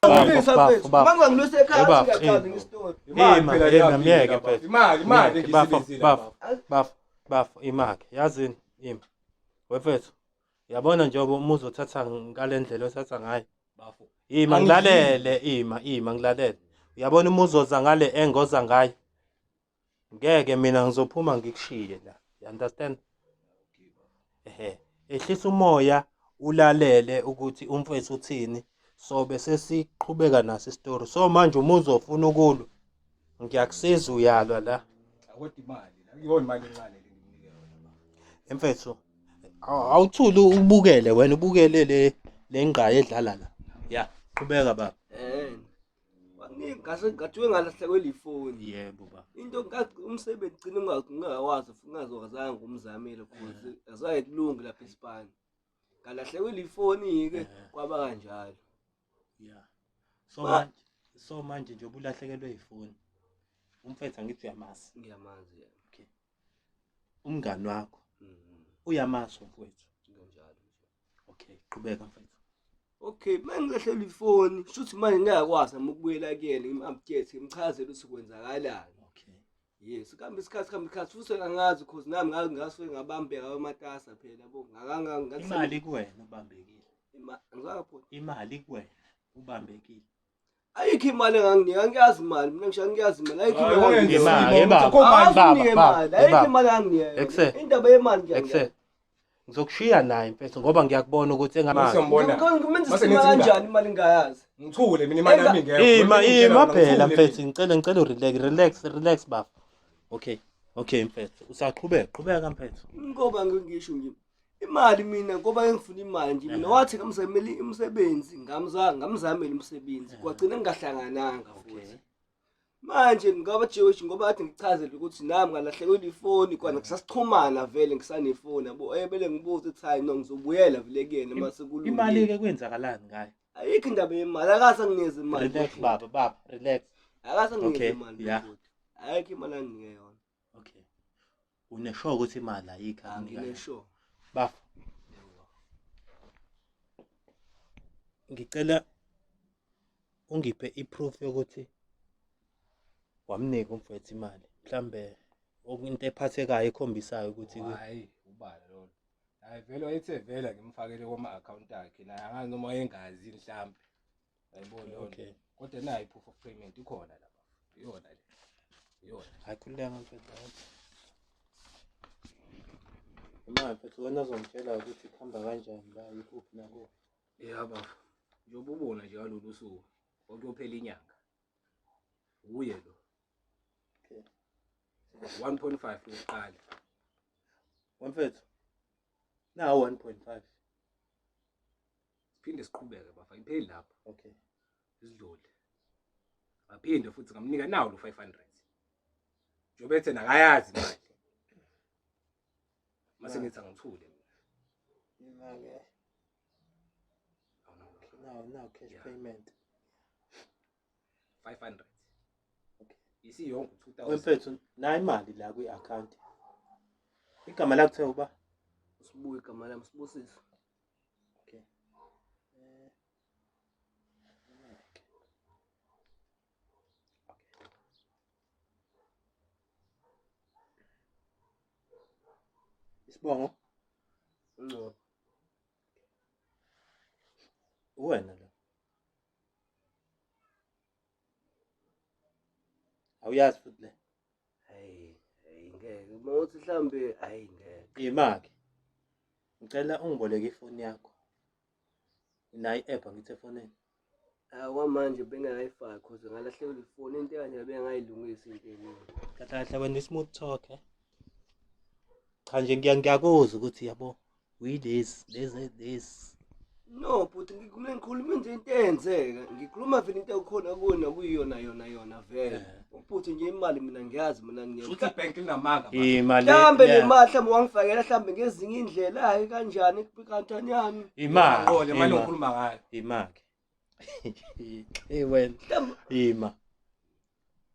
Bafo, bafo. Mangangilwise ekhaya Bafo, singaqali eh. ngestori. Imali Ima, phela ima, leyaphi myeke lapha. mfethu. Imali, imali Myeke, bafo, engiyisebenzile bafo, lapha. bafo, bafo, imake. Yazini, ima. Wefethu. Yabona njengoba uma uzothatha ngale ndlela othatha ngayo. Bafo. Ima Angidlile. ngilalele, ima, ima ngilalele. Uyabona uma uzoza ngale engoza ngayo. Ngeke mina ngizophuma ngikushiye la. You understand? Ehe. Ehlisa umoya ulalele ukuthi umfethu uthini. So bese siqhubeka naso isitori. So manje uma uzofuna ukulwa ngiyakusiza uyalwa la. Kodwa imali la. Akuyona imali encane le ngikunike yona bafo. Mfethu awuthuli ubukele wena ubukele le le ngqayi edlala la. Ya, qhubeka baba. Eh. Waningi ngase ngathiwe ngalahlekelwa ifoni. Yebo baba. Into umsebenzi gcina ungawazi futhi ungazokwazanga umzamile cause azange kulunge lapha esipani. Ngalahlekelwa ifoni ke kwaba kanjalo. Yeah. So manje so manje nje ubulahlekelwe ifoni. Umfethu angithi uyamazi. Ngiyamazi yena. Okay. Umngani wakho Mhm. uyamazi umfowethu. Kanjalo nje. Okay, qhubeka mfethu. Okay, mangilahlelwa ifoni, shuthi manje ngiyakwazi nami ukubuyela kuyena ngim-update ngimchazele ukuthi kwenzakalani. Okay. Yes, kambe isikhathi kambe isikhathi futhi angazi cause nami ngake ngasuke ngabambeka amatasa phela yabo. Ngakanga Imali kuwena ubambekile. Ngizakapho. Imali kuwena ubambekile. Ayikho imali enganginika, angiyazi imali, mina ngisho angiyazi imali. Ayikho imali Hayi, enganginika. Imali, Imali, baba, Angazi baba, unginike baba, imali, ayikho baba. imali enganginika yona. Ekse. Indaba yemali nje Ekse. Ngizokushiya naye mfethu ngoba ngiyakubona ukuthi engamali. Siyambona. Ngimenza Mase isima ngithi kanjani imali ngingayazi? Ngithule mina imali yami ingekho. Ima Ngitshela ima wena, phela ngithule mfethu mina. ngicela ngicela urelax relax relax baba. Okay. Okay mfethu usaqhubeka qhubeka mfethu. Ngoba ngisho nje imali mina ngoba ngifuna imali nje mina wathi ngamzamela umsebenzi ngamzamela umsebenzi kwagcina ngingahlangananga futhi. Manje ngaba Jewish ngoba kade ngichazele ukuthi nami ngalahlekelwa ifoni kwana kusasixhumana vele ngisanefoni yabo ebele ngibuza ukuthi hayi no ngizobuyela vele kuyena uma sekulungile. Imali ke kwenzakalani ngayo? Ayikho indaba yemali akase anginikeze imali. Relax baba baba relax. Akase anginikeze Okay, imali yeah. futhi. Ayikho imali anginike yona. Okay. Unesure ukuthi imali ayikho akunika yona. Anginesure. Bafo. Ngicela ungiphe iproof yokuthi wamnika umfowethu imali. Mhlambe into ephathekayo ekhombisayo ukuthi Hayi, ubala lona. Hayi vele wayethe vele ngimfakele kuma account akhe naye angazi noma wayengazi mhlambe. Ayibona lona. Okay. Kodwa nayo i-proof of payment ikhona lapha. Iyona le. Iyona. Hayi khululeka mfethu. Imali mfethu wena uzongitshela ukuthi kuhamba kanjani la ikuphi nakuphi. Ya bafo. Njengoba ubona nje ngalolu suku kwakuyophela inyanga. Uye lo. Okay. 1.5 lokuqala. Wemfethu. Nawu 1.5. Siphinde siqhubeke bafo, ayipheli lapho. Okay. Sidlule. Ngaphinde futhi ngamnika nawo lo 500. Njengoba ethe nakayazi imali. Mase ngithi angithule mina. Imali. Now now cash Yeah. payment. 500. Okay. Isiyonke 2000. Wemfethu nayi imali la kwi-account. Igama lakho kuthiwa uba? Sibuye igama lami Sibusiso. Okay. Isibongo Ngcobo. uwena lo. Awuyazi futhi le. Hayi, hayi ngeke. Uma uthi mhlambe hayi ngeke. Imaki. Ngicela ungiboleke ifoni yakho. Unayo i-app angithi efonini. Kwamanje bengingakayifaki cause ngalahlekelwa ifoni into ekanje bengingayilungisi into eningi. Kahle kahle wena i-smooth talk eh. Cha nje ngiyakuzwa ukuthi yabo uyilezi lezi lezi. No, but ngikhuluma ngikhuluma nje into eyenzeka. Ngikhuluma vele into ekhona kuyona kuyiyona yona yona vele. Ubhuti nje imali mina ngiyazi mina Shuthi ngiyazi. ibhenki linamanga. bafo. Imali. Mhlambe le mali mhlambe wangifakela mhlambe ngezinye indlela hayi kanjani kwikantani yami. Imali. Qo le mali ongikhuluma ngayo. Imali. Hey wena. Mhlambe Ima.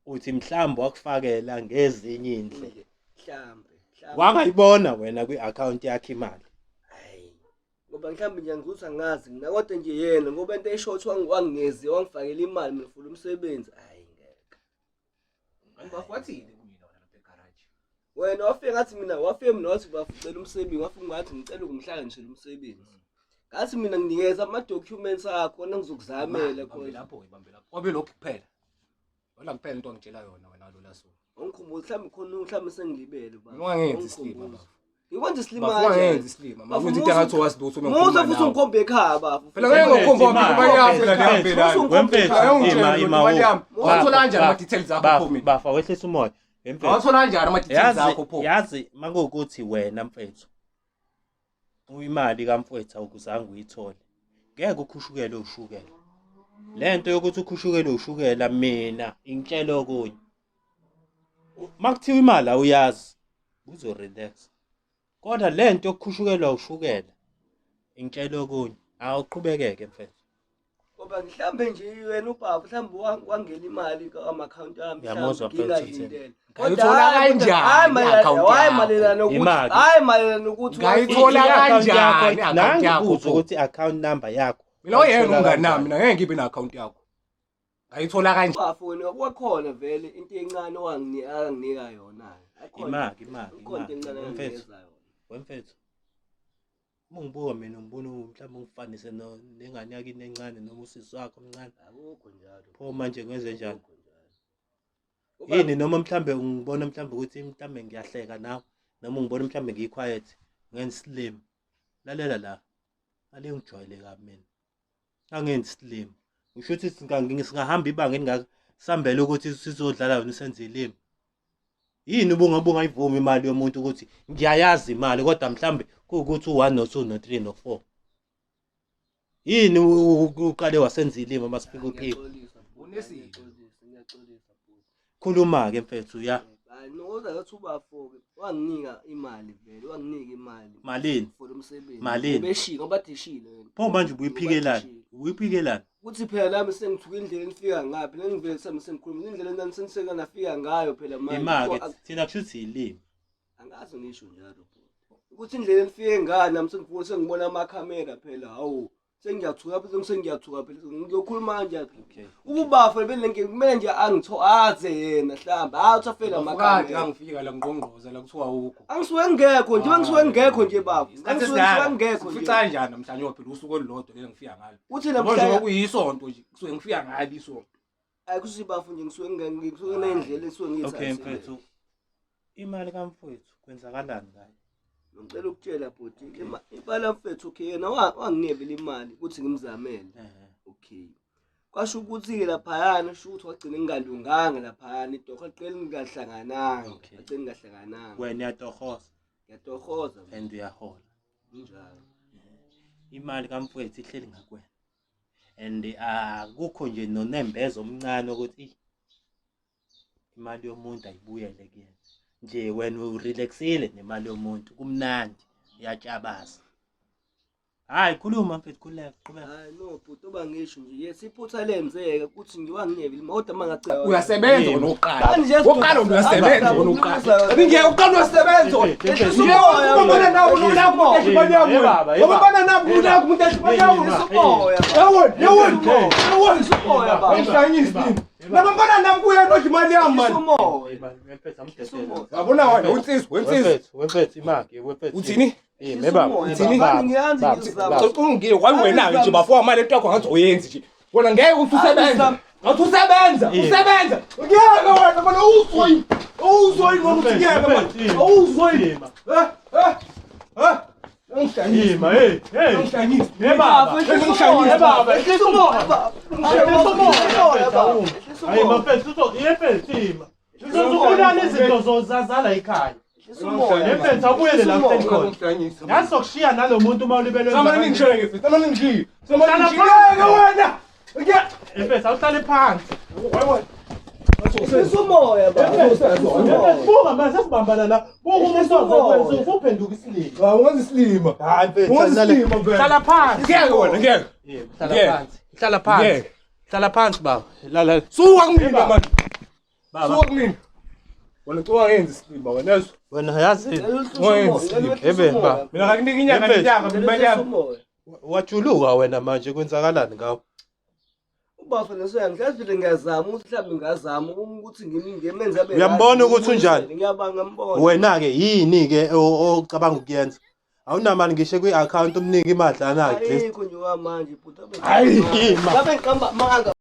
Uthi mhlawumbe wakufakela ngezinye indlela. mhlambe mhlambe. Wangayibona wena kwi-account yakhe imali. Hayi. Ngoba Ngoba mhlawumbe nje angizuthi angazi mina kodwa nje yena ngoba into esho ukuthi wangingezi wangifakela imali mina for umsebenzi hayi ngeke. Kanti wathini kumina wena lapha egaraji? Wena wafika ngathi mina wafika mina wathi bafucela umsebenzi wafika ngathi ngicela ukumhlanganisela umsebenzi. Ngathi mina nginikeza ama-documents akho na ngizokuzamela Bambe khona. lapho ibambe lapho. Kwabe lokhu kuphela. Wala kuphela into ongitshela yona wena lola so. Ungikhumbuza mhlawumbe khona mhlawumbe sengilibele baba. Ungangenzi isilima Ungikhumbuze. bafo. Ngikwenza isilima Bafo kanjani? ungangenzi isilima. Bafo, Manje into engathi wazi lutho uma Musa ngikhuluma futhi nawe. ungikhombe ekhaya bafo. Phela ngeke ngikhombe Imali. imali yami phela leyo phela. Wemfethu, ima ima Imali yami. wo. Wathola kanjani Bafa, ama-details akho bafa, pho mina? Bafa wehlisa umoya. Wemfethu. Wathola kanjani ama-details Yazi akho pho? yazi makuwukuthi wena mfethu imali kamfowethu awukuzange uyithole. Ngeke ukhushukele ushukela. Lento yokuthi ukhushukele ushukela mina ingitshela okunye. Makuthiwa imali awuyazi uzo relax. Kodwa lento yokukhushukelwa ushukela ingitshela okunye. Awuqhubekeke mfethu. Ngoba mhlawumbe nje wena ubaba mhlawumbe wangena imali kwama-account ami Ngiyamuzwa mhlawumbe mfethu ngingayilindele. Ngayithola Kodwa hhayi, kanjani hhayi mayelana- i-account hhayi yakho? mayelana nokuthi Imali. hhayi mayelana nokuthi Ngayithola I-account kanjani yakho- i-account yakho Nangikubuza pho? ukuthi i-account number yakho. Mina oyena wayithola umngani nami kanjani? mina ngeke ngibe na-account yakho. Ngayithola kanjani? Bafo wena kwakhona vele into encane owanginika yona. Akhona- Imali, imali, Ikhona into imali. encane Wemfethu, anginikeza yona. wemfethu. Uma ungibuka mina ngibona mhlawumbe ungifanise nengane yakini encane noma usisi wakho omncane. Akukho njalo. Pho manje ngenze njani? Akukho njalo. Ngoba- Yini noma mhlambe ungibona mhlambe ukuthi mhlambe ngiyahleka nawe noma ungibona mhlambe ngiyi-quiet ngenza slim. Lalela la. Ale ngijwayele kabi mina. Angenzi slim. Ngisho ukuthi singahamba ibanga elingaka sambele ukuthi sizodlala wena usenze ilimi. Yini ubungabe ungayivumi imali yomuntu ukuthi ngiyayazi imali kodwa mhlambe kuwukuthi u1 no2 no3 no4. Yini uqale wasenza ilimi uma sifika uphika? Ngiyaxolisa bhuti, Unesimo. ngiyaxolisa, ngiyaxolisa bhuti. Khuluma ke mfethu ya. Hayi nokuza ngathi ubafo-ke wanginika imali vele wanginika imali Malini? for lo msebenzi. Malini? Ubeshilo ngoba dishile wena. Pho manje ubuyiphikelani? Ubuyiphikelani? Kuthi phela nami sengithuka indlela enifika ngaphi nengivele sami sengikhuluma indlela nami seniseka nafika ngayo phela manje. Imake Kuthiwa thina kushuthi ilimi. Angazi ngisho njalo bhuti. Ukuthi indlela enifike ngayo nami sengifuna sengibona amakhamera phela hawu. Sengiyathuka phela sengiyathuka phela ngiyokhuluma kanjani. Okay. Ukubafa bele kumele nje angitho aze yena mhlawumbe hayi uthafela Kade amakhamera. ngangifika la ngqongqoza la kuthiwa ukho. Angisuke ngekho nje ngisuke ngekho nje baba. Isikhathi Ngisuke esidala. ngekho nje. Sifica kanjani namhlanje ngoba phela usuku olulodwa lelo ngifika ngalo. Uthi Yabo nje namhlanje kwakuyisonto nje kusuke ngifika ngalo isonto. ayikusi bafu nje ngisuke ngisuke nendlela engisuke ngiyithathe. Okay mfethu. Imali kamfowethu kwenzakalani ngayo? Ngicela ukutshela bhuti imali mfethu okay yena wanginebela imali ukuthi ngimzamele. Ehhe. Okay. Kwasho ukuthi-ke laphayana sho ukuthi wagcina ngingalunganga laphayana idokho liqele ngingahlangananga. Okay. Agcine ngingahlangananga. Wena uyatohoza Ngiyatohoza mina. and uyahola. Kunjalo. Imali kamfowethu ihleli ngakuwena. And akukho nje nonembezo omncane ukuthi "Ih, imali yomuntu ayibuyele kuyena. Nje wena urelaxile nemali yomuntu kumnandi uyatshabaza. Hayi khuluma mfethu khululeka qhubeka. Hayi no bhuti oba ngisho nje yes iphutha lenzeka ukuthi ngiwanginebela imali kodwa mangagcina Uyasebenza wena oqala. Manje Oqala wena uyasebenza wena oqala. Ngeke uqala uyasebenza wena. Ehlisa umoya, Ubona nawe unakho umuntu edla imali yami Eh, baba, wena. eh, baba. Ubona nawe unakho umuntu edla imali yami Ehlisa umoya. Yawona, yawona, yawona. Ehlisa umoya baba. Ngihlanyisa nini? Nabambana nami kuyena odla imali yami Ehlisa mani. umoya. Mfethu amdedele. Yabona wena unsizwa, wensizwa. Wemfethu, wemfethu imaki, wemfethu. Uthini? Eh, mebaba. Uthini? Ngiyazi ngizama. Ungile kwayiwena nje bafo imali into yakho ngathi uyenzi nje. Wena ngeke uthi usebenza. Ngathi usebenza, usebenza. Ngeke wena manje uzoyi. Uzoyi noma uthi ngeke manje. Awuzoyi. Eh, eh. Eh. Ungihlanyisa. Ima, hey, hey. Ungihlanyisa. Hey baba. Ehlisa umoya baba. Ehlisa umoya baba. Ehlisa umoya baba. Hayi mfethu, uzo yemfethu ima. Uzobulala izinto zozazala ekhaya. Ehlisa umoya. Yemfethu awubuyele la uhleli khona. Ungihlanyisa. Yazi sokushiya nalomuntu uma ulibele. Samane ningishele ngefi. Samane ngishiye. Samane Hlala ngishiye. phansi. Ngeke wena. Ngeke. Mfethu awuhlale phansi. Wena. Ehlisa umoya baba. Mfethu buka manje sesibambana la. Buka umuntu ozokwenza usuphenduka isilima. Hawu ungenza isilima. Hayi mfethu. Ungenza isilima mfethu. Hlala phansi. Ngeke wena ngeke. Hlala Ngeke. phansi. Hlala phansi. Ngeke. Hlala phansi baba. Lala. Suka kumina manje. Baba. Suka kumina. Wena ucabanga ngenza isilima wena yezwa. Wena yazi. Ebe, baba. Mina ngakunika inyanga Mfethu. nenyanga imali yami. Wajuluka wena manje kwenzakalani ngawe? Ubafo nesoya ngiyazi vele ngiyazama ukuthi mhlawumbe ngingazama ukuthi ngimenze abe Uyambona right, ukuthi unjani? Ngiyabanga ngambona. Wena-ke yini-ke ocabanga ukuyenza? Awunamali ngisho kwi-akhawunti umnike imadlana at least. Ayikho nje kwamanje bhuti. Hayi, ima. Ngabe ngiqamba amanga.